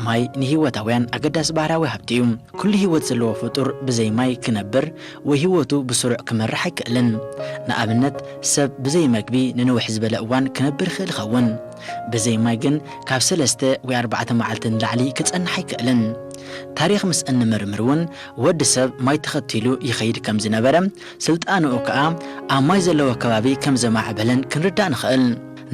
ማይ ንህይወታውያን ኣገዳሲ ባህርያዊ ሃብቲ እዩ። ኩሉ ህይወት ዘለዎ ፍጡር ብዘይ ማይ ክነብር ወይ ህይወቱ ብስሩዕ ክመርሕ ኣይክእልን። ንኣብነት፣ ሰብ ብዘይ መግቢ ንንውሕ ዝበለ እዋን ክነብር ይኽእል ይኸውን። ብዘይ ማይ ግን ካብ ሰለስተ ወይ ኣርባዕተ መዓልቲ ንላዕሊ ክጸንሕ ኣይክእልን። ታሪኽ ምስ እንምርምር እውን ወዲ ሰብ ማይ ተኸቲሉ ይኸይድ ከም ዝነበረ፣ ስልጣንኡ ከኣ ኣብ ማይ ዘለዎ ከባቢ ከም ዘማዕበለን ክንርዳእ ንኽእል።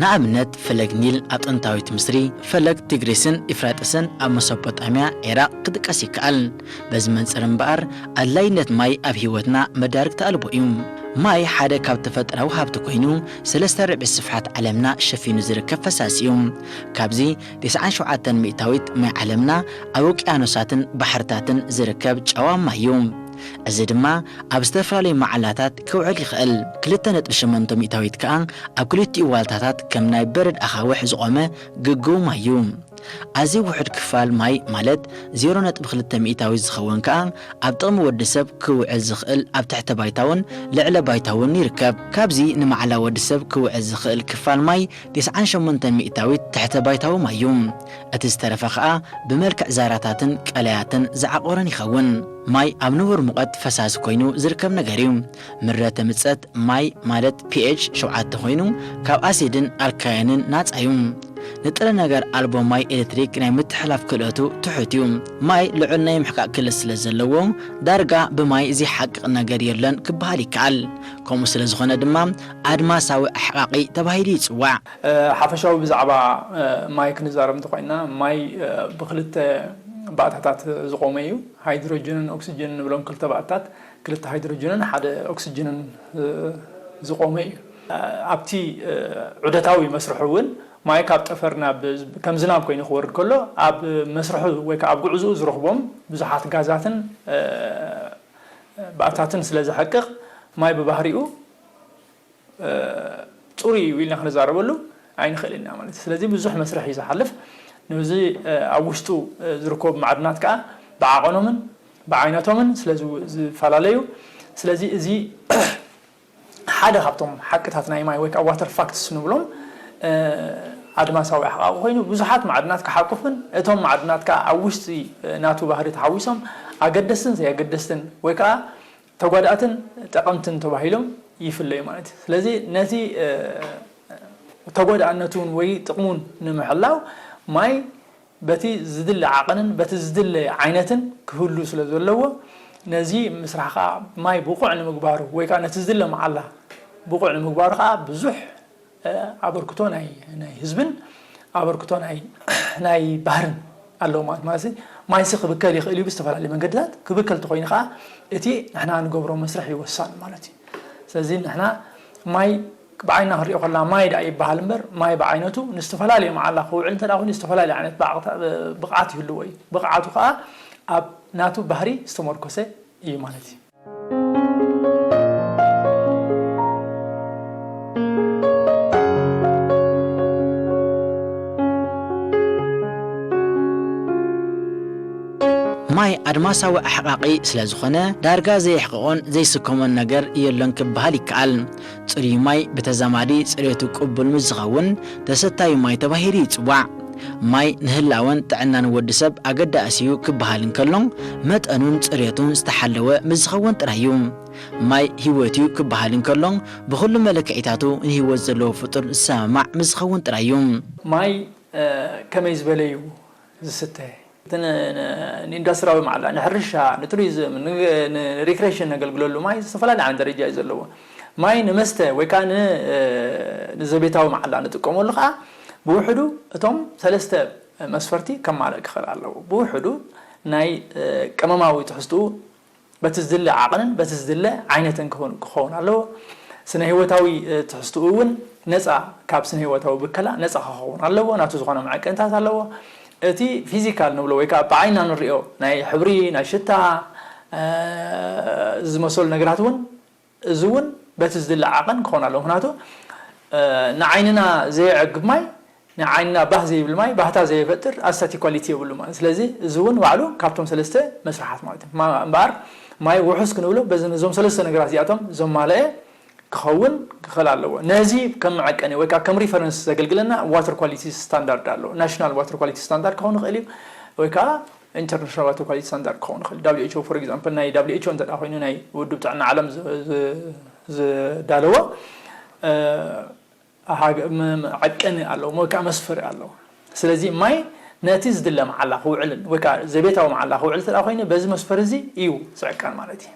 ንኣብነት፣ ፈለግ ኒል ኣብ ጥንታዊት ምስሪ፣ ፈለግ ቲግሪስን ኢፍራጥስን ኣብ መሶፖጣምያ፣ ዒራቕ፣ ክጥቀስ ይከኣል። በዚ መንጽር እምበኣር፣ ኣድላይነት ማይ ኣብ ህይወትና መዳርግቲ ኣልቦ እዩ። ማይ ሓደ ካብ ተፈጥራዊ ሃብቲ ኮይኑ፣ ሰለስተ ርብዒ ስፍሓት ዓለምና ሸፊኑ ዝርከብ ፈሳሲ እዩ። ካብዚ፣ ተስዓን ሸውዓተን ሚእታዊት ማይ ዓለምና ኣብ ውቅያኖሳትን ባሕርታትን ዝርከብ ጨዋማ እዩ። እዚ ድማ ኣብ ዝተፈላለዩ መዓላታት ክውዕል ይኽእል። ክልተ ነጥቢ ሸሞንተ ሚእታዊት ከኣ ኣብ ክልቲኡ ዋልታታት ከም ናይ በረድ ኣኻውሕ ዝቖመ ግጉው ማይ እዩ። ኣዝዩ ውሑድ ክፋል ማይ፣ ማለት ዜሮ ነጥቢ ክልተ ሚእታዊት ዝኸውን ከኣ፣ ኣብ ጥቕሚ ወዲ ሰብ ክውዕል ዝኽእል ኣብ ትሕተ ባይታውን ልዕለ ባይታውን ይርከብ። ካብዚ ንመዓላ ወዲ ሰብ ክውዕል ዝኽእል ክፋል ማይ፣ ተስዓን ሸሞንተን ሚእታዊት ትሕተ ባይታዊ ማይ እዩ። እቲ ዝተረፈ ከኣ ብመልክዕ ዛራታትን ቀላያትን ዝዓቖረን ይኸውን። ማይ ኣብ ንቡር ሙቐት ፈሳሲ ኮይኑ ዝርከብ ነገር እዩ። ምረተ ምጸት ማይ፣ ማለት ፒኤች ሸውዓተ ኮይኑ፣ ካብ ኣሲድን ኣልካያንን ናጻ እዩ። ንጥረ ነገር ኣልቦ ማይ ኤሌክትሪክ ናይ ምትሕልላፍ ክእለቱ ትሑት እዩ። ማይ ልዑል ናይ ምሕቃቕ ክእለት ስለ ዘለዎ፣ ዳርጋ ብማይ ዘይሓቅቕ ነገር የለን ክበሃል ይከኣል። ከምኡ ስለ ዝኾነ ድማ ኣድማሳዊ ኣሕቃቒ ተባሂሉ ይጽዋዕ። እ፣ ሓፈሻዊ ብዛዕባ፣ እ፣ ማይ ክንዛረብ እንተኾይንና፣ ማይ፣ እ፣ ብኽልተ ባእታታት ዝቖመ እዩ። ሃይድሮጅንን ኦክስጅንን ንብሎም ክልተ ባእታት፣ ክልተ ሃይድሮጅንን ሓደ ኦክስጅንን፣ እ፣ ዝቖመ እዩ። እ፣ ኣብቲ፣ እ፣ ዑደታዊ መስርሑ እውን ማይ ካብ ጠፈር ናብ፣ ከም ዝናብ ኮይኑ ክወርድ ከሎ፣ ኣብ መስርሑ ወይ ከዓ ኣብ ጉዕዞኡ ዝረኽቦም ብዙሓት ጋዛትን፣ እ፣ ባእታትን ስለ ዘሕቅቕ፣ ማይ ብባህሪኡ፣ እ፣ ጽሩይ እዩ ኢልና ክንዛረበሉ ኣይንኽእልን ኢና ማለት እዩ። ስለዚ ብዙሕ መስርሕ እዩ ዝሓልፍ። ነዚ፣ እ፣ ኣብ ውሽጡ፣ እ፣ ዝርከቡ ማዕድናት ከኣ ብዓቐኖምን ብዓይነቶምን ስለ ዝው-፣ ዝፈላለዩ፣ ስለዚ እዚ ሓደ ካብቶም ሓቅታት ናይ ማይ ወይ ከዓ ዋተር ፋክትስ ንብሎም፣ እ፣ ኣድማሳዊ ኣሕቃቂ ኮይኑ ብዙሓት ማዕድናት ክሓቁፍን እቶም ማዕድናት ከኣ ኣብ ውሽጢ፣ እ፣ ናቱ ባህሪ ተሓዊሶም ኣገደስትን ዘየገደስትን ወይ ከዓ ተጓዳእትን ጠቐምትን ተባሂሎም ይፍለዩ ማለት እዩ። ስለዚ ነቲ፣ እ፣ ተጓዳእነቱን ወይ ጥቕሙን ንምሕላው ማይ በቲ ዝድለ ዓቐንን በቲ ዝድለ ዓይነትን ክህሉ ስለ ዘለዎ፣ ነዚ ምስራሕ ከኣ ማይ ብቑዕ ንምግባሩ ወይ ከኣ ነቲ ዝድለ መዓላ ብቑዕ ንምግባሩ ከኣ ብዙሕ፣ እ፣ ኣበርክቶ ናይ፣ ናይ ህዝብን ኣበርክቶ ናይ፣ ናይ ባህርን ኣለዎ ማለት፣ ማለት ማይሲ ክብከል ይኽእል እዩ ብዝተፈላለዩ መንገድታት። ክብከል ተኾይኑ ከኣ እቲ ንሕና ንገብሮ መስርሕ እዩ ወሳኒ ማለት እዩ። ስለዚ ንሕና ማይ ብዓይንና ክንሪኦ ከለና ማይ ደኣ ይበሃል እምበር፣ ማይ ብዓይነቱ ንዝተፈላለየ መዓላ ክውዕል እንተ ደኣ ኮይኑ፣ ዝተፈላለየ ዓይነት ብዓቕታ-፣ ብቕዓት ይህልዎ እዩ። ብቕዓቱ ከኣ ኣብ ናቱ ባህሪ ዝተመርኮሰ እዩ ማለት እዩ። ማይ ኣድማሳዊ ኣሕቃቒ ስለ ዝኾነ፣ ዳርጋ ዘየሕቅቖን ዘይስከሞን ነገር የሎን ክበሃል ይከኣል። ጽሩይ ማይ ብተዛማዲ ጽሬቱ ቅቡል ምስ ዝኸውን፣ ተሰታዩ ማይ ተባሂሉ ይጽዋዕ። ማይ ንህላወን ጥዕናን ወዲ ሰብ ኣገዳሲ እዩ ክበሃል እንከሎ፣ መጠኑን ጽሬቱን ዝተሓለወ ምስ ዝኸውን ጥራይ እዩ። ማይ ህይወት እዩ ክበሃል እንከሎ፣ ብኹሉ መለክዒታቱ ንህይወት ዘለዎ ፍጡር ዝሰማማዕ ምስ ዝኸውን ጥራይ እዩ። ማይ፣ እ፣ ከመይ ዝበለ እዩ ዝስተ? እቲ ን-፣ ን-፣ ንኢንዱስትሪያዊ መዓላ፣ ንሕርሻ፣ ንቱሪዝም፣ ን-፣ ንሪክሬሽን ነገልግለሉ ማይ ዝተፈላለየ ዓይነት ደረጃ እዩ ዘለዎ። ማይ ንመስተ ወይ ከዓ ን-፣ እ፣ ንዘቤታዊ መዓላ ንጥቀመሉ ከዓ ብውሕዱ እቶም ሰለስተ መስፈርቲ ከማልእ ክኽእል ኣለዎ። ብውሕዱ ናይ፣ እ፣ ቀመማዊ ትሕዝትኡ በቲ ዝድለ ዓቐንን በቲ ዝድለ ዓይነትን ክኸውን፣ ክኸውን ኣለዎ። ስነ ህይወታዊ፣ እ፣ ትሕዝትኡ እውን ነፃ፣ ካብ ስነ ህይወታዊ ብከላ ነፃ ክኸውን ኣለዎ። ናቱ ዝኾነ መዐቀንታት ኣለዎ። እቲ ፊዚካል ንብሎ ወይ ከዓ ብዓይንና ንሪኦ ናይ ሕብሪ፣ ናይ ሽታ፣ እ፣ ዝመሰሉ ነገራት እውን፣ እዚ እውን በቲ ዝድለ ዓቐን ክኸውን ኣለዎ። ምኽንያቱ፣ እ፣ ንዓይንና ዘየዕግብ ማይ፣ ንዓይንና ባህ ዘይብል ማይ፣ ባህታ ዘየፈጥር ኣስታቲክ ኳሊቲ የብሉ ማለት። ስለዚ እዚ እውን ባዕሉ ካብቶም ሰለስተ መስርሓት ማለት እዩ። ማ-፣ እምበኣር ማይ ውሑስ ክንብሎ በዚ፣ ነዞም ሰለስተ ነገራት እዚኣቶም ዘማልአ ክኸውን ክኽእል ኣለዎ። ነዚ ከም መዐቀኒ ወይ ከዓ ከም ሪፈረንስ ዘገልግለና ዋተር ኳሊቲ ስታንዳርድ ኣሎ። ናሽናል ዋተር ኳሊቲ ስታንዳርድ ክኸውን ይኽእል እዩ። ወይ ከዓ ኢንተርናሽናል ዋተር ኳሊቲ ስታንዳርድ ክኸውን ይኽእል። ደብሊው ኤች ኦ ፎር ኤግዛምፕል፣ ናይ ደብሊው ኤች ኦ እንተ ደኣ ኮይኑ፣ ናይ ውድብ ጥዕና ዓለም ዝ- ዝ- ዝዳለዎ፣ እ፣ ሃገ- ም- ም- ዓቀኒ ኣለዎ ወይ ከዓ መስፈሪ ኣለዎ። ስለዚ ማይ ነቲ ዝድለ መዓላ ክውዕልን ወይ ከዓ ዘቤታዊ መዓላ ክውዕል እንተ ደኣ ኮይኑ፣ በዚ መስፈሪ እዚ እዩ ዝዕቀን ማለት እዩ።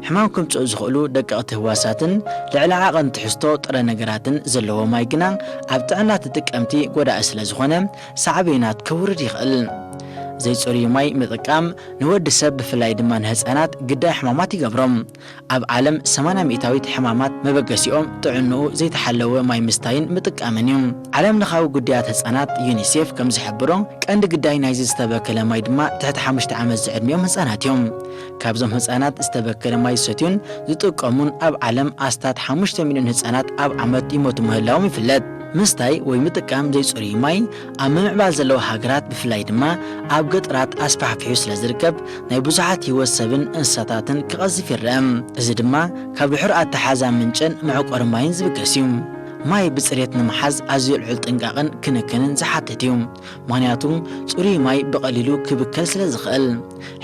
ሕማም ከምጽኡ ዝኽእሉ ደቀቕቲ ህዋሳትን ልዕሊ ዓቐን ትሕዝቶ ጥረ ነገራትን ዘለዎ ማይ ግና ኣብ ጥዕና ተጠቀምቲ ጎዳኢ ስለ ዝኾነ፣ ሳዕቤናት ከውርድ ይኽእል። ዘይጽሩይ ማይ ምጥቃም ንወዲ ሰብ ብፍላይ ድማ ንህጻናት ግዳይ ሕማማት ይገብሮም። ኣብ ዓለም ሰማንያ ሚእታዊት ሕማማት መበገሲኦም ጥዕንኡ ዘይተሓለወ ማይ ምስታይን ምጥቃምን እዩ። ዓለም ለኻዊ ጉዳያት ህጻናት ዩኒሴፍ ከም ዝሕብሮ፣ ቀንዲ ግዳይ ናይዚ ዝተበከለ ማይ ድማ ትሕቲ ሓሙሽተ ዓመት ዝዕድሚኦም ህጻናት እዮም። ካብዞም ህጻናት ዝተበከለ ማይ ዝሰትዩን ዝጥቀሙን ኣብ ዓለም ኣስታት ሓሙሽተ ሚልዮን ህጻናት ኣብ ዓመት ይሞቱ ምህላዎም ይፍለጥ። ምስታይ ወይ ምጥቃም ዘይጽሩይ ማይ ኣብ ምምዕባል ዘለዋ ሃገራት ብፍላይ ድማ ኣብ ገጠራት ኣስፋሕፊሑ ስለ ዝርከብ ናይ ብዙሓት ህይወት ሰብን እንስሳታትን ክቐዝፍ ይረአ። እዚ ድማ ካብ ድሑር ኣተሓዛ ምንጭን መዕቆሪ ማይን ዝብገስ እዩ። ማይ ብጽሬት ንምሓዝ ኣዝዩ ልዑል ጥንቃቕን ክንክንን ዝሓትት እዩ። ምኽንያቱ ጽሩይ ማይ ብቐሊሉ ክብከል ስለ ዝኽእል።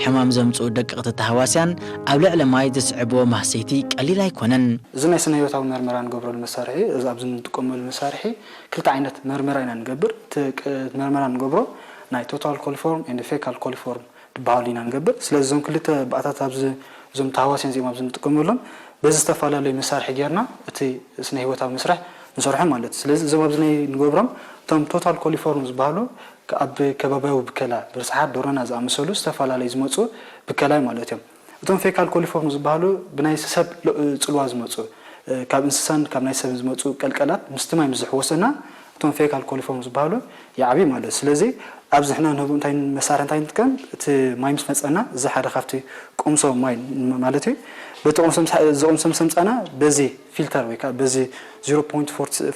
ሕማም ዘምጽኡ ደቀቕቲ ተሃዋስያን ኣብ ልዕሊ ማይ ዘስዕብዎ ማህሰይቲ ቀሊል ኣይኮነን። እዚ ናይ ስነ ህይወታዊ መርመራ ንገብረሉ መሳርሒ፣ እዚ ኣብዚ ንጥቀመሉ መሳርሒ ክልተ ዓይነት መርመራ ኢና ንገብር። እቲ ቅ- መርመራ ንገብሮ ናይ ቶታል ኮሊፎርም ኤንድ ፌካል ኮሊፎርም ዝበሃሉ ኢና ንገብር። ስለዚ እዞም ክልተ ባእታት ኣብዚ እዞም ተሃዋስያን እዚኦም ኣብዚ ንጥቀመሎም በዚ ዝተፈላለዩ መሳርሒ ጌርና እቲ ስነ ህይወታዊ መስርሕ ንሰርሖ ማለት እዩ። ስለዚ እዞም ኣብዚ ናይ ንገብሮም እቶም ቶታል ኮሊፎርም ዝበሃሉ ኣብ ከባቢያዊ ብከላ ብርስሓት ደሮና ዝኣመሰሉ ዝተፈላለዩ ዝመፁ ብከላይ ማለት እዮም። እቶም ፌካል ኮሊፎርም ዝበሃሉ ብናይ ሰብ ሎ- ፅልዋ ዝመፁ ካብ እንስሳን ካብ ናይ ሰብን ዝመፁ ቀልቀላት ምስቲ ማይ ምስ ዝሕወሰና እቶም ፌካል ኮሊፎርም ዝበሃሉ ይዓብዩ ማለት እዩ። ስለዚ ኣብዚ ንሕና ንህቡ እንታይ መሳርሒ እንታይ ንጥቀም እቲ ማይ ምስ መፀና እዚ ሓደ ካብቲ ቆምሶ ማይ ማለት እዩ። በቲ ቆምሶ ምስ- ዝቆምሶ ምስ ኣምፃና በዚ ፊልተር ወይ ከዓ በዚ ዜሮ ፖይንት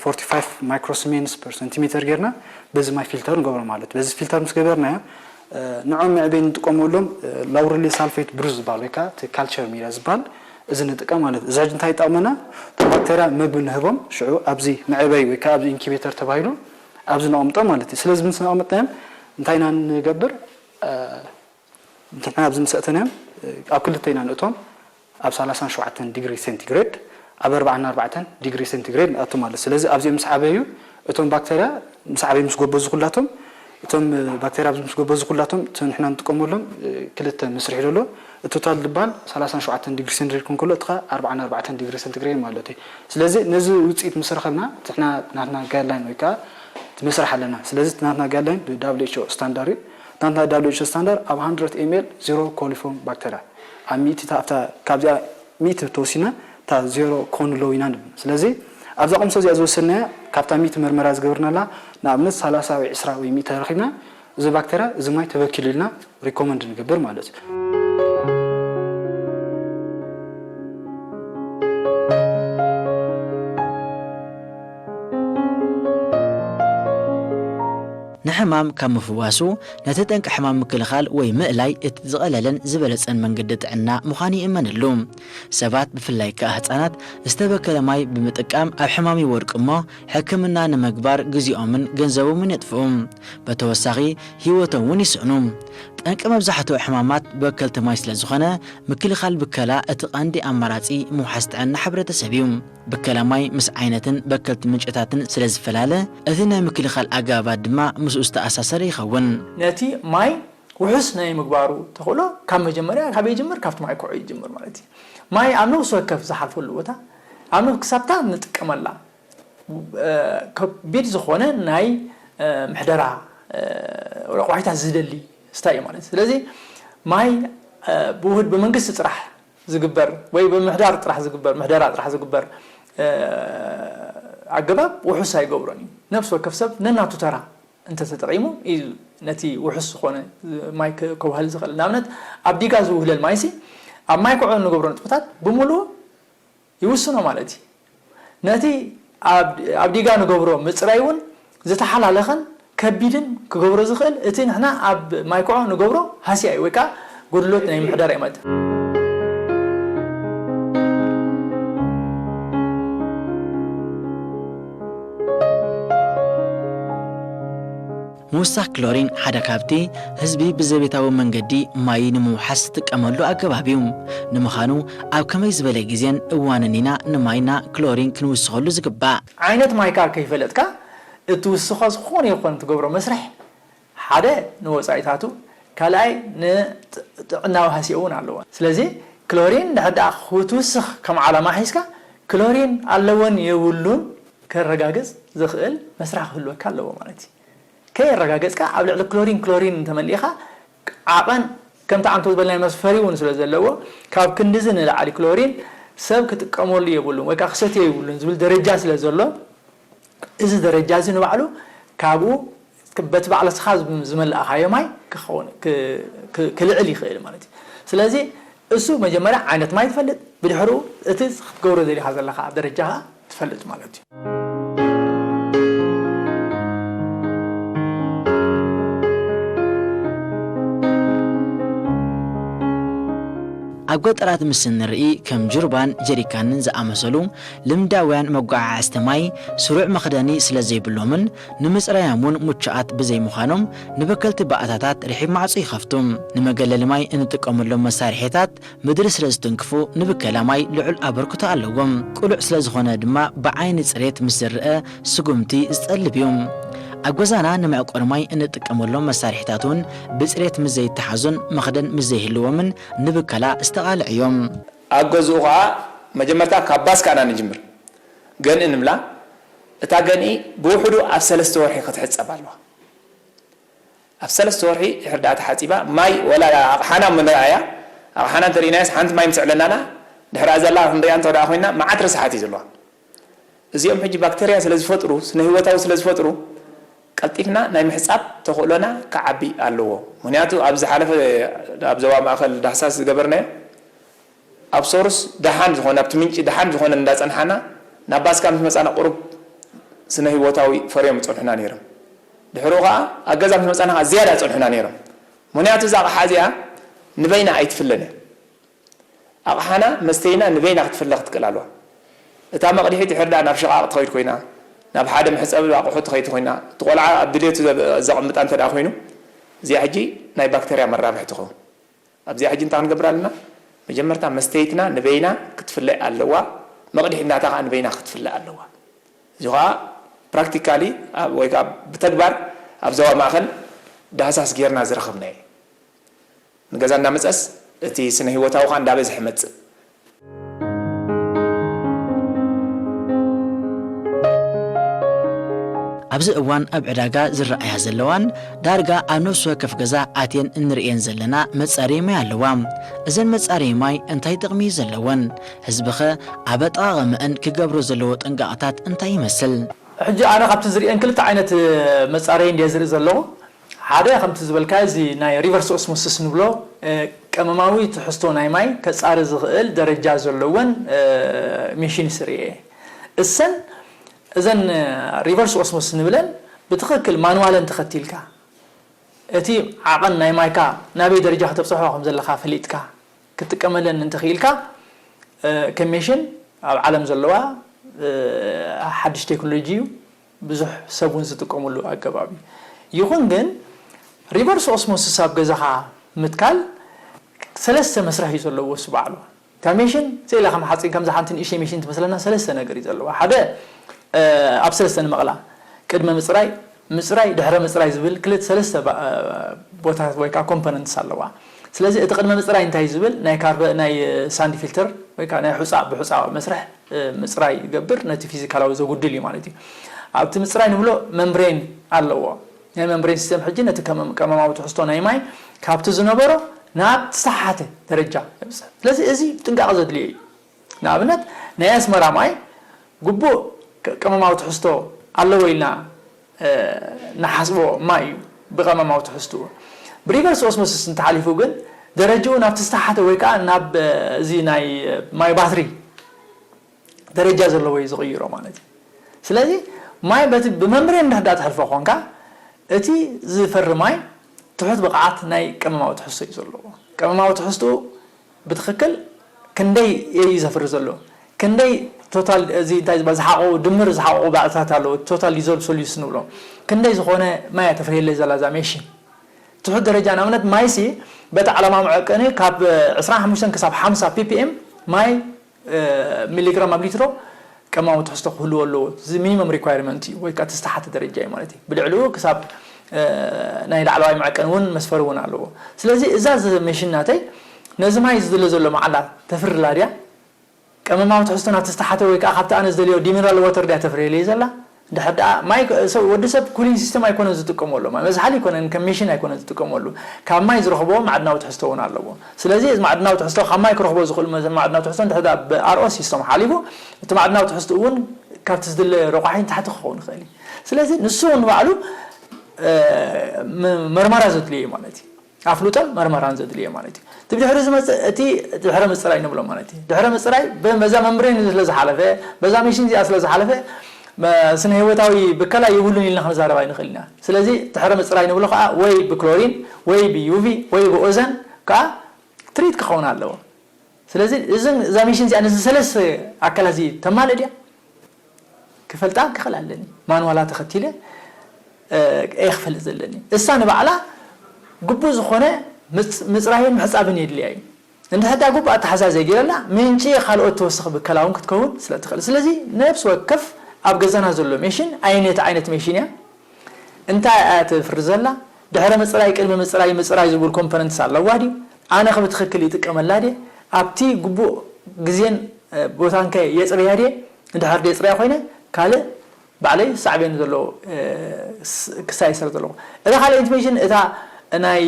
ፎርቲ ፋይቭ ማይክሮሲሜንስ ፐር ሰንቲሜተር ጌርና በዚ ማይ ፊልተር ንገብሮ ማለት እዩ። በዚ ፊልተር ምስ ገበርናዮ ንዖም መዕበይ ንጥቀመሎም ላውሪል ሳልፌት ብሩዝ ዝበሃል ወይ ከዓ እቲ ካልቸር ሚድያ ዝበሃል እዚ ንጥቀም ማለት እዩ። እዚ ሕጂ እንታይ ይጠቕመና? ባክተርያ ምግቢ ንህቦም ሽዑ ኣብዚ መዕበይ ወይ ከዓ ኣብዚ ኢንኩቤተር ተባሂሉ ኣብዚ ነቐምጦ ማለት እዩ። ስለዚ ምስ ነቐመጥናዮም እንታይ ኢና ንገብር? ንሕና ኣብዚ ምስ ኣእተናዮም ኣብ ክልተ ኢና ንእቶም ኣብ ሰላሳን ሸውዓተን ዲግሪ ሴንቲግሬድ ኣብ ኣርባዓን ኣርባዕተን ዲግሪ ሴንቲግሬድ ንኣቱ ማለት ስለዚ ኣብዚኦም ምስ ዓበዩ እቶም ባክተርያ ምስ ዓበዩ ምስ ጎበዙ ኩላቶም እቶም ባክተርያ ኣብዚ ምስ ጎበዙ ኩላቶም እቲ ንሕና ንጥቀመሎም ክልተ መስርሒ ዘሎ እቲ ቶታል ዝበሃል ሰላሳን ሸውዓተን ዲግሪ ሴንቲግሬድ ክን ከሎ እቲ ኸ ኣርባዓን ኣርባዕተን ዲግሪ ሴንቲግሬድ ማለት እዩ። ስለዚ ነዚ ውፅኢት ምስ ረኸብና ንሕና ናትና ጋይድላይን ወይ ከዓ እቲ መስርሕ ኣለና። ስለዚ እቲ ናትና ጋይድላይን ብ ደብሊው ኤች ኦ ስታንዳርድ እዩ። ናትና ደብሊው ኤች ኦ ስታንዳርድ ኣብ ሃንድረድ ኤም ኤል ዜሮ ኮሊፎርም ባክተርያ ኣብ ሚእቲ ኣብታ ካብዚኣ ሚእቲ ተወሲና እታ ዜሮ ኮን ሎው ኢና ንብል። ስለዚ ኣብዛ ቅምሶ እዚኣ ዝወሰድናያ ካብታ ሚእቲ መርመራ ዝገበርናላ ንኣብነት ሰላሳ ወይ ዕስራ ወይ ሚእቲ ረኺብና እዚ ባክተርያ እዚ ማይ ተበኪሉ ኢልና ሪኮመንድ ንገብር ማለት እዩ። ንሕማም ካብ ምፍዋሱ ነቲ ጠንቂ ሕማም ምክልኻል ወይ ምእላይ እቲ ዝቐለለን ዝበለጸን መንገዲ ጥዕና ምዃኑ ይእመነሉ። ሰባት ብፍላይ ከኣ ህጻናት ዝተበከለ ማይ ብምጥቃም ኣብ ሕማም ይወድቁ እሞ ሕክምና ንምግባር ግዜኦምን ገንዘቦምን የጥፍኡ። በተወሳኺ ህይወቶም እውን ይስእኑ። ጠንቂ መብዛሕትኡ ሕማማት በከልቲ ማይ ስለ ዝኾነ ምክልኻል ብከላ እቲ ቀንዲ ኣማራጺ ምውሓስ ጥዕና ሕብረተሰብ እዩ። ብከላ ማይ ምስ ዓይነትን በከልቲ ምንጭታትን ስለ ዝፈላለ፣ እቲ ናይ ምክልኻል ኣገባባት ድማ ምስኡ ዝተኣሳሰረ ይኸውን። ነቲ ማይ ውሑስ ናይ ምግባሩ ተኽእሎ ካብ መጀመርያ ካበይ ይጅምር? ካብቲ ማይ ኮዖ ይጅምር ማለት እዩ። ማይ ኣብ ነፍሲ ወከፍ ዝሓልፈሉ ቦታ ኣብ ነፍ ክሳብታ ንጥቀመላ ከቢድ ዝኾነ ናይ ምሕደራ ረቋሒታት ዝደሊ ስታይ እዩ ማለት እዩ። ስለዚ ማይ ብውህድ ብመንግስቲ ጥራሕ ዝግበር ወይ ብምሕዳር ጥራሕ ዝግበር ምሕደራ ጥራሕ ዝግበር ኣገባብ ውሑስ ኣይገብሮን እዩ። ነፍሲ ወከፍ ሰብ ነናቱ ተራ እንተተጠቒሙ እዩ ነቲ ውሑስ ዝኾነ ማይ ከውህል ዝኽእል። ንኣብነት ኣብ ዲጋ ዝውህለል ማይሲ ኣብ ማይ ኮዖ እንገብሮ ንጥፈታት ብምሉኡ ይውስኖ ማለት እዩ። ነቲ ኣብ ዲጋ ንገብሮ ምፅራይ እውን ዝተሓላለኸን ከቢድን ክገብሮ ዝኽእል እቲ ንሕና ኣብ ማይ ኮዖ ንገብሮ ሃስያ እዩ ወይ ከዓ ጎድሎት ናይ ምሕደራ እዩ ማለት እዩ። ምውሳኽ ክሎሪን ሓደ ካብቲ ህዝቢ ብዘቤታዊ መንገዲ ማይ ንምውሓስ ዝጥቀመሉ ኣገባብ እዩ። ንምዃኑ ኣብ ከመይ ዝበለ ግዜን እዋንን ኢና ንማይና ክሎሪን ክንውስኸሉ ዝግባእ? ዓይነት ማይካ ከይፈለጥካ እትውስኾ ዝኾነ ይኹን ትገብሮ መስርሕ ሓደ ንወጻኢታቱ፣ ካልኣይ ንጥዕናዊ ሃስዮ እውን ኣለዎ። ስለዚ ክሎሪን ድሕር ደኣ ክትውስኽ ከም ዓላማ ሒዝካ ክሎሪን ኣለዎን የብሉን ከረጋግጽ ዝኽእል መስርሕ ክህልወካ ኣለዎ ማለት እዩ። ከየረጋገጽካ ኣብ ልዕሊ ክሎሪን ክሎሪን እንተመሊእኻ ዓቐን ከምቲ ኣንቶ ዝበልናዮ መስፈሪ እውን ስለ ዘለዎ ካብ ክንድዚ ንላዕሊ ክሎሪን ሰብ ክጥቀመሉ የብሉን ወይ ከዓ ክሰትዮ የብሉን ዝብል ደረጃ ስለ ዘሎ እዚ ደረጃ እዚ ንባዕሉ ካብኡ በቲ ባዕልስኻ ዝመላእኻዮ ማይ ክኸውን ክልዕል ይኽእል ማለት እዩ። ስለዚ እሱ መጀመርያ ዓይነት ማይ ትፈልጥ፣ ብድሕሩ እቲ ክትገብሮ ዘሊኻ ዘለኻ ደረጃ ትፈልጥ ማለት እዩ። ኣብ ገጠራት ምስ እንርኢ ከም ጅሩባን ጀሪካንን ዝኣመሰሉ ልምዳውያን መጓዓዓዝቲ ማይ ስሩዕ መኽደኒ ስለ ዘይብሎምን ንምጽራዮም እውን ምቹኣት ብዘይምዃኖም ንበከልቲ ባእታታት ርሒብ ማዕጾ ይኸፍቱ። ንመገለሊ ማይ እንጥቀመሎም መሳርሒታት ምድሪ ስለ ዝትንክፉ ንብከላ ማይ ልዑል ኣበርክቶ ኣለዎም። ቅሉዕ ስለ ዝኾነ ድማ ብዓይኒ ጽሬት ምስ ዝረአ ስጉምቲ ዝጠልብ እዩ። ኣብ ገዛና ንመዕቆሪ ማይ እንጥቀመሎም መሳርሒታት እውን ብጽሬት ምስ ዘይተሓዙን መኽደን ምስ ዘይህልዎምን ንብከላ ዝተቓልዑ እዮም። ኣብ ገዝኡ ኸዓ መጀመርታ ካብ ባስካ ኢና ንጅምር። ገንኢ ንብላ። እታ ገንኢ ብውሕዱ ኣብ ሰለስተ ወርሒ ክትሕጸብ ኣለዋ። ኣብ ሰለስተ ወርሒ ድሕር ደኣ ተሓጺባ ማይ ወላ ኣቕሓና ምንርኣያ፣ ኣቕሓና እንተርኢናያስ ሓንቲ ማይ ምስዕለናና ድሕር ዘላ ክንሪኣ እንተ ደኣ ኮይና መዓት ረሳሓት እዩ ዘለዋ። እዚኦም ሕጂ ባክተርያ ስለ ዝፈጥሩ፣ ስነ ህይወታዊ ስለ ዝፈጥሩ ቀልጢፍና ናይ ምሕጻብ ተኽእሎና ክዓቢ ኣለዎ። ምኽንያቱ ኣብ ዝሓለፈ ኣብ ዞባ ማእከል ዳህሳስ ዝገበርናዮ ኣብ ሶርስ ደሓን ዝኾነ ኣብቲ ምንጪ ደሓን ዝኾነ እንዳጸንሓና ናብ ባስካ ምስ መጻና ቁሩብ ስነ ህይወታዊ ፈርዮም ይጸንሑና ነይሮም። ድሕሩ ኸዓ ኣብ ገዛ ምስ መጻና ኸዓ ዝያዳ ጸንሑና ነይሮም። ምኽንያቱ እዛ ኣቕሓ እዚኣ ንበይና ኣይትፍለን እያ። ኣቕሓና መስተይና ንበይና ክትፍለ ክትክእል ኣለዋ። እታ መቕድሒት ድሕር ደኣ ናብ ሽቓቕ ትኸይድ ኮይና ናብ ሓደ መሕጸቢ ኣቑሑ ትኸይድ ኮይና እቲ ቆልዓ ኣብ ድሌቱ ዘቕምጣ እንተ ደኣ ኮይኑ እዚኣ ሕጂ ናይ ባክተርያ መራብሒ ትኸውን። ኣብዚኣ ሕጂ እንታይ ክንገብር ኣለና? መጀመርታ መስተይትና ንበይና ክትፍለ ኣለዋ፣ መቕድሒትናታ ከዓ ንበይና ክትፍለ ኣለዋ። እዚ ከዓ ፕራክቲካሊ ወይ ከዓ ብተግባር ኣብ ዞባ ማእኸል ዳህሳስ ጌርና ዝረኸብናዮ። ንገዛ እናመፀስ እቲ ስነ ህይወታዊ ከዓ እንዳበዝሐ መፅእ። ኣብዚ እዋን ኣብ ዕዳጋ ዝረኣያ ዘለዋን ዳርጋ ኣብ ነፍሲ ወከፍ ገዛ ኣትየን እንርእየን ዘለና መጻረዪ ማይ ኣለዋ። እዘን መጻረዪ ማይ እንታይ ጥቕሚ እዩ ዘለወን? ህዝብኸ ኣብ ኣጠቓቕመአን ክገብሮ ዘለዎ ጥንቃቐታት እንታይ ይመስል? ሕጂ ኣነ ካብቲ ዝርእየን ክልተ ዓይነት መጻረዪ እንድየ ዝርኢ ዘለኹ። ሓደ ከምቲ ዝበልካ እዚ ናይ ሪቨርስ ኦስሞሲስ ንብሎ ቀመማዊ ትሕዝቶ ናይ ማይ ከጻሪ ዝኽእል ደረጃ ዘለወን ሚሽንስ ርእየ። እሰን እዘን ሪቨርስ ኦስሞሲስ ንብለን ብትኽክል ማንዋለን ተኸቲልካ እቲ ዓቐን ናይ ማይካ ናበይ ደረጃ ከተብፅሖ ከም ዘለካ ፈሊጥካ ክትጥቀመለን እንተኽኢልካ ከም ሜሽን ኣብ ዓለም ዘለዋ ሓድሽ ቴክኖሎጂ እዩ። ብዙሕ ሰብ እውን ዝጥቀመሉ ኣገባብ እዩ። ይኹን ግን ሪቨርስ ኦስሞሲስ ኣብ ገዛኻ ምትካል ሰለስተ መስርሕ እዩ ዘለዎ እሱ ባዕሉ። እታ ሜሽን ስኢላ ከም ሓፂን ከምዛ ሓንቲ ንእሽተይ ሜሽን ትመስለና ሰለስተ ነገር እዩ ዘለዋ። ሓደ ኣብ ሰለስተ ንመቕላ፣ ቅድመ ምፅራይ፣ ምፅራይ፣ ድሕረ ምፅራይ ዝብል ክልተ ሰለስተ ቦታታት ወይ ከዓ ኮምፖነንትስ ኣለዋ። ስለዚ እቲ ቅድመ ምፅራይ እንታይ ዝብል ናይ ካርበ ናይ ሳንድ ፊልተር ወይ ከዓ ናይ ሑፃ ብሑፃ መስርሕ ምፅራይ ይገብር፣ ነቲ ፊዚካላዊ ዘጉድል እዩ ማለት እዩ። ኣብቲ ምፅራይ ንብሎ መምብሬን ኣለዎ። ናይ መምብሬን ሲስተም ሕጂ ነቲ ቀመማዊ ትሕዝቶ ናይ ማይ ካብቲ ዝነበሮ ናብ ዝተሓተ ደረጃ የብፅሕ። ስለዚ እዚ ጥንቃቐ ዘድልዮ እዩ። ንኣብነት ናይ ኣስመራ ማይ ግቡእ ቀመማዊ ትሕዝቶ ኣለዎ ኢልና ንሓስቦ ማይ እዩ። ብቀመማዊ ትሕዝትኡ ብሪቨርስ ኦስሞሲስ እንተሓሊፉ ግን ደረጃኡ ናብቲ ዝተሓተ ወይ ከዓ ናብ እዚ ናይ ማይ ባትሪ ደረጃ ዘለዎ እዩ ዝቕይሮ ማለት እዩ። ስለዚ ማይ በቲ ብመምብሬን እንድሕር ዳ ትሕልፎ ኮንካ እቲ ዝፈሪ ማይ ትሑት ብቕዓት ናይ ቀመማዊ ትሕዝቶ እዩ ዘለዎ። ቀመማዊ ትሕዝትኡ ብትኽክል ክንደይ እዩ ዘፍሪ ዘሎ፣ ክንደይ ቶታል እዚ እንታይ ዝበሃል ዝሓቆ ድምር ዝሓቆ ባእታት ኣለዎ። ቶታል ዲዞልቭ ሶሉሽንስ ንብሎ። ክንደይ ዝኾነ ማይ እያ ተፍርየለይ ዘላ እዛ ሜሽን። ትሑት ደረጃ ንኣብነት ማይሲ በቲ ዓለማ መዐቀኒ ካብ ዕስራን ሓሙሽተን ክሳብ ሓምሳ ፒፒኤም ማይ ሚሊግራም ኣብ ሊትሮ ቀማዊ ትሕዝቶ ክህልዎ ኣለዎ። እዚ ሚኒመም ሪኳየርመንት እዩ ወይ ከዓ ተስተሓተ ደረጃ እዩ ማለት እዩ። ብልዕሊኡ ክሳብ ናይ ላዕለዋይ መዐቀኒ እውን መስፈሪ እውን ኣለዎ። ስለዚ እዛ ሜሽን ናተይ ነዚ ማይ ዝድለ ዘሎ መዓላ ተፍርላ ድያ? ቀመማዊ ትሕዝቶ ናብቲ ዝተሓተ ወይ ከዓ ካብቲ ኣነ ዝደልዮ ዲሚነራል ወተር ድያ ተፍርየለይ ዘላ? ድሕር ደኣ ማይ ወዲ ሰብ ኩሊንግ ሲስተም ኣይኮነን ዝጥቀመሉ፣ ማይ መዝሓሊ ኣይኮነን፣ ከም ሜሽን ኣይኮነን ዝጥቀመሉ። ካብ ማይ ዝረኽቦ ማዕድናዊ ትሕዝቶ እውን ኣለዎ። ስለዚ እዚ ማዕድናዊ ትሕዝቶ ካብ ማይ ክረኽቦ ዝኽእል ማዕድናዊ ትሕዝቶ እንድሕር ደኣ ብኣርኦ ሲስተም ሓሊፉ እቲ ማዕድናዊ ትሕዝቶ እውን ካብቲ ዝድለ ረቋሒ ንታሕቲ ክኸውን ይኽእል እዩ። ስለዚ ንሱ እውን ንባዕሉ መርመራ ዘድልዮ እዩ ማለት እዩ። ኣፍልጦን መርመራን ዘድልዮ ማለት እዩ። እቲ ብድሕሪ ዝመፅእ እቲ ድሕረ ምፅራይ ንብሎ ማለት እዩ። ድሕረ ምፅራይ በዛ መምብሬን ስለ ዝሓለፈ፣ በዛ ሜሽን እዚኣ ስለ ዝሓለፈ ስነ ህይወታዊ ብከላ ይብሉን ኢልና ክንዛረብ ኣይንኽእል ኢና። ስለዚ ድሕረ ምፅራይ ንብሎ ከዓ ወይ ብክሎሪን ወይ ብዩቪ ወይ ብኦዘን ከዓ ትሪት ክኸውን ኣለዎ። ስለዚ እዛ ሜሽን እዚኣ ነዚ ሰለስተ ኣካላት እዚ ተማልእ ድያ? ክፈልጣ ክኽእል ኣለኒ። ማንዋላ ተኸቲለ እየ ክፈልጥ ዘለኒ። እሳ ንባዕላ ግቡእ ዝኾነ ምፅራይን ምሕፃብን የድልያ እዩ። እንድሕር ግቡእ ኣተሓዛ ዘይገይረላ ምንጪ ካልኦት ተወሰኺ ብከላ እውን ክትከውን ስለ ትኽእል። ስለዚ ነብሲ ወከፍ ኣብ ገዛና ዘሎ ሜሽን ኣይነቲ ዓይነት ሜሽን እያ እንታይ እያ ትፍሪ ዘላ? ድሕረ ምፅራይ፣ ቅድሚ ምፅራይ፣ ምፅራይ ዝብል ኮምፖነንትስ ኣለዋ ድዩ? ኣነ ከ ብትኽክል ይጥቀመላ ድየ? ኣብቲ ግቡእ ግዜን ቦታንከ የፅርያ ድየ? እንድሕር ደየፅርያ ኮይነ ካልእ ባዕለይ ሳዕቤን ዘለዎ ክሳይ ስለ ዘለኹ። እታ ካልኣይቲ ሜሽን እታ ናይ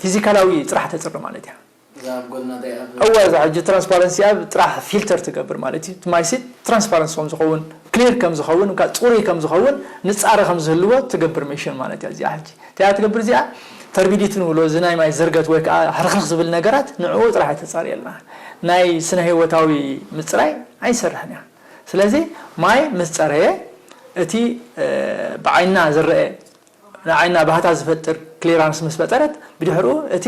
ፊዚካላዊ ፅራሕ ተፅሪ ማለት እያ። እዋ እዛ ሕጂ ትራንስፓረንሲ ኣብ ጥራሕ ፊልተር ትገብር ማለት እዩ። እቲ ማይሲ ትራንስፓረንሲ ከም ዝኸውን፣ ክሊር ከም ዝኸውን፣ ጽሩይ ከም ዝኸውን፣ ንጻረ ከም ዝህልዎ ትገብር ሜሽን ማለት እያ እዚኣ። ሕጂ እንታይ እያ ትገብር እዚኣ? ተርቢዲቲ ንብሎ እዚ ናይ ማይ ዝርገት ወይ ከዓ ሕርኽርኽ ዝብል ነገራት ንዕኡ ጥራሕ እያ ተጻርየልና። ናይ ስነ ህይወታዊ ምጽራይ ኣይሰርሕን እያ። ስለዚ ማይ ምስ ጸረየ እቲ ብዓይንና ዝረአ ንዓይና ባህታ ዝፈጥር ክሊራንስ ምስ ፈጠረት ብድሕሩ እቲ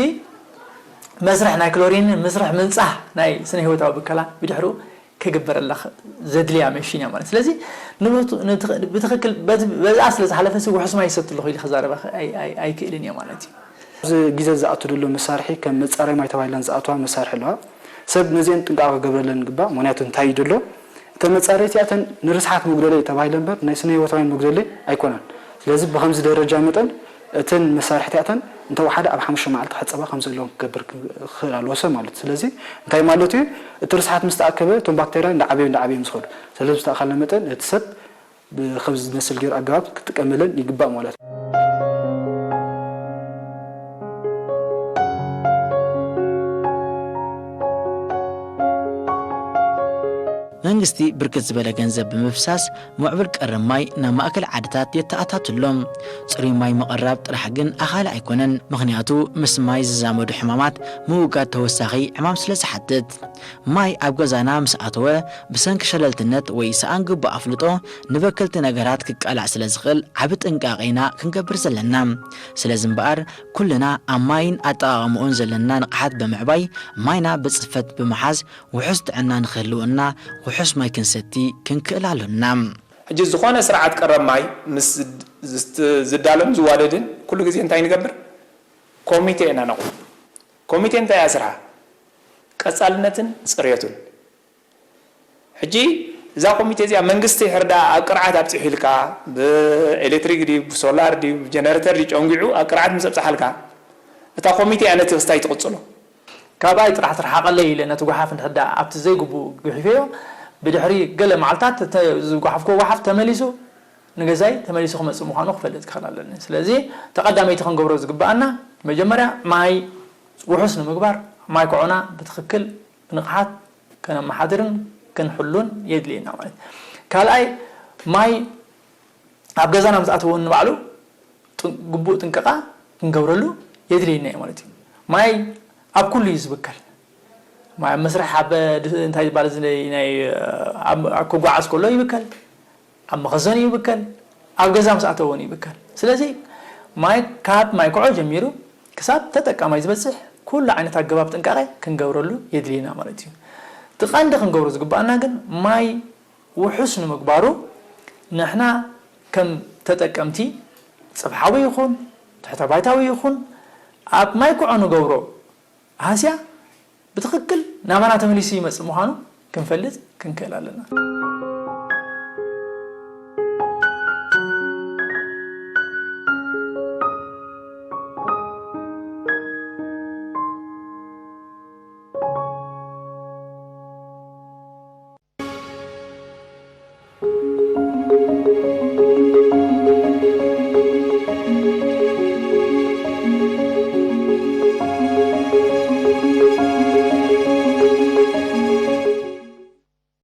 መስርሕ ናይ ክሎሪን መስርሕ ምንጻህ ናይ ስነ ህይወታዊ ብከላ ብድሕሩ ክግበረላ ዘድልያ መሽን እያ ማለት ስለዚ ብትክክል በዛ ስለ ዝሓለፈ ውሑስ ማይ ይሰቲ ኣለኹ ኢለ ክዛረበ ኣይክእልን እየ ማለት እዩ። እዚ ግዜ ዝኣቱ ዘሎ መሳርሒ ከም መፃረይ ማይ ተባሂለን ዝኣትዋ መሳርሒ ኣለዋ። ሰብ ነዚአን ጥንቃቐ ክገብረለን ይግባእ። ምክንያቱ እንታይ እዩ ዘሎ እተን መፃረይቲ እተን ንርስሓት መጉደለይ ተባሂለ እምበር ናይ ስነ ህይወታውያን መጉደለይ ኣይኮነን። ስለዚ ብከምዚ ደረጃ መጠን እተን መሳርሕቲ እተን እንተወሓደ ኣብ ሓሙሽተ መዓልቲ ክሕፀባ ከም ዘለዎም ክገብር ክኽእል ኣለዎ ሰብ ማለት እዩ። ስለዚ እንታይ ማለት እዩ እቲ ርስሓት ምስ ተኣከበ እቶም ባክተርያ እንዳዓበዩ እንዳዓበዩ እዮም ዝኸዱ። ስለዚ ብዝተኣኻለ መጠን እቲ ሰብ ብኸምዚ ዝመስል ገይሩ ኣገባብ ክጥቀመለን ይግባእ ማለት እዩ። መንግስቲ ብርክት ዝበለ ገንዘብ ብምፍሳስ ምዕቡል ቀረብ ማይ ናብ ማእከል ዓድታት የተኣታቱ ኣሎ። ፅሩይ ማይ ምቕራብ ጥራሕ ግን ኣኻሊ ኣይኮነን፣ ምኽንያቱ ምስ ማይ ዝዛመዱ ሕማማት ምውጋድ ተወሳኺ ዕማም ስለ ዝሓትት። ማይ ኣብ ገዛና ምስ ኣተወ ብሰንኪ ሸለልትነት ወይ ሰኣን ግቡእ ኣፍልጦ ንበከልቲ ነገራት ክቃላዕ ስለ ዝኽእል ዓቢ ጥንቃቐ ኢና ክንገብር ዘለና። ስለዚ እምበኣር ኩልና ኣብ ማይን ኣጠቓቕምኡን ዘለና ንቕሓት ብምዕባይ ማይና ብጽፈት ብምሓዝ ውሑስ ጥዕና ንኽህልወና ውሑስ ማይ ክንሰቲ ክንክእል ኣሎና። ሕጂ ዝኾነ ስርዓት ቀረብ ማይ ምስ ዝዳሎን ዝዋደድን ኩሉ ግዜ እንታይ ንገብር? ኮሚቴ ኢና ነቑም። ኮሚቴ እንታይ እያ ስርሓ? ቀፃልነትን ፅርየቱን። ሕጂ እዛ ኮሚቴ እዚኣ መንግስቲ ሕርዳ ኣብ ቅርዓት ኣብፂሑ ኢልካ ብኤሌክትሪክ ድዩ ብሶላር ድዩ ብጀነሬተር ድዩ ጨንጊዑ ኣብ ቅርዓት ምስ ኣብፅሓልካ እታ ኮሚቴ እያ ነቲ ክስታይ ትቕፅሎ። ካባይ ጥራሕ ትርሓቐለይ ኢለ ነቲ ጓሓፍ እንድሕር ደኣ ኣብቲ ዘይግቡእ ጉሒፈዮ ብድሕሪ ገለ መዓልታት ዝጓሓፍክዎ ጓሓፍ ተመሊሱ ንገዛይ ተመሊሱ ክመፅእ ምዃኑ ክፈልጥ ክኽእል ኣለኒ። ስለዚ እታ ቀዳመይቲ ክንገብሮ ዝግበኣና መጀመርያ ማይ ውሑስ ንምግባር ማይ ኮዖና ብትኽክል ብንቕሓት ከነመሓድርን ክንሕሉን የድልየና ማለት እዩ። ካልኣይ ማይ ኣብ ገዛና ምስ ኣተወ ንባዕሉ ግቡእ ጥንቀቓ ክንገብረሉ የድልየና እዩ ማለት እዩ። ማይ ኣብ ኩሉ እዩ ዝብከል። ማይ ኣብ መስርሕ ኣብ እንታይ ዝበሃል እዚ ናይ ክጓዓዝ ከሎ ይብከል፣ ኣብ መኸዘኒ ይብከል፣ ኣብ ገዛ ምስ ኣተወ እውን ይብከል። ስለዚ ማይ ካብ ማይ ኮዖ ጀሚሩ ክሳብ ተጠቃማይ ዝበፅሕ ኩሉ ዓይነት ኣገባብ ጥንቃቐ ክንገብረሉ የድልየና ማለት እዩ። እቲ ቀንዲ ክንገብሮ ዝግባኣና ግን ማይ ውሑስ ንምግባሩ ንሕና ከም ተጠቀምቲ ጽፍሓዊ ይኹን ትሕተ ባይታዊ ይኹን ኣብ ማይ ኩዖ ንገብሮ ሃስያ ብትኽክል ናባና ተመሊሱ ይመጽእ ምዃኑ ክንፈልጥ ክንክእል ኣለና።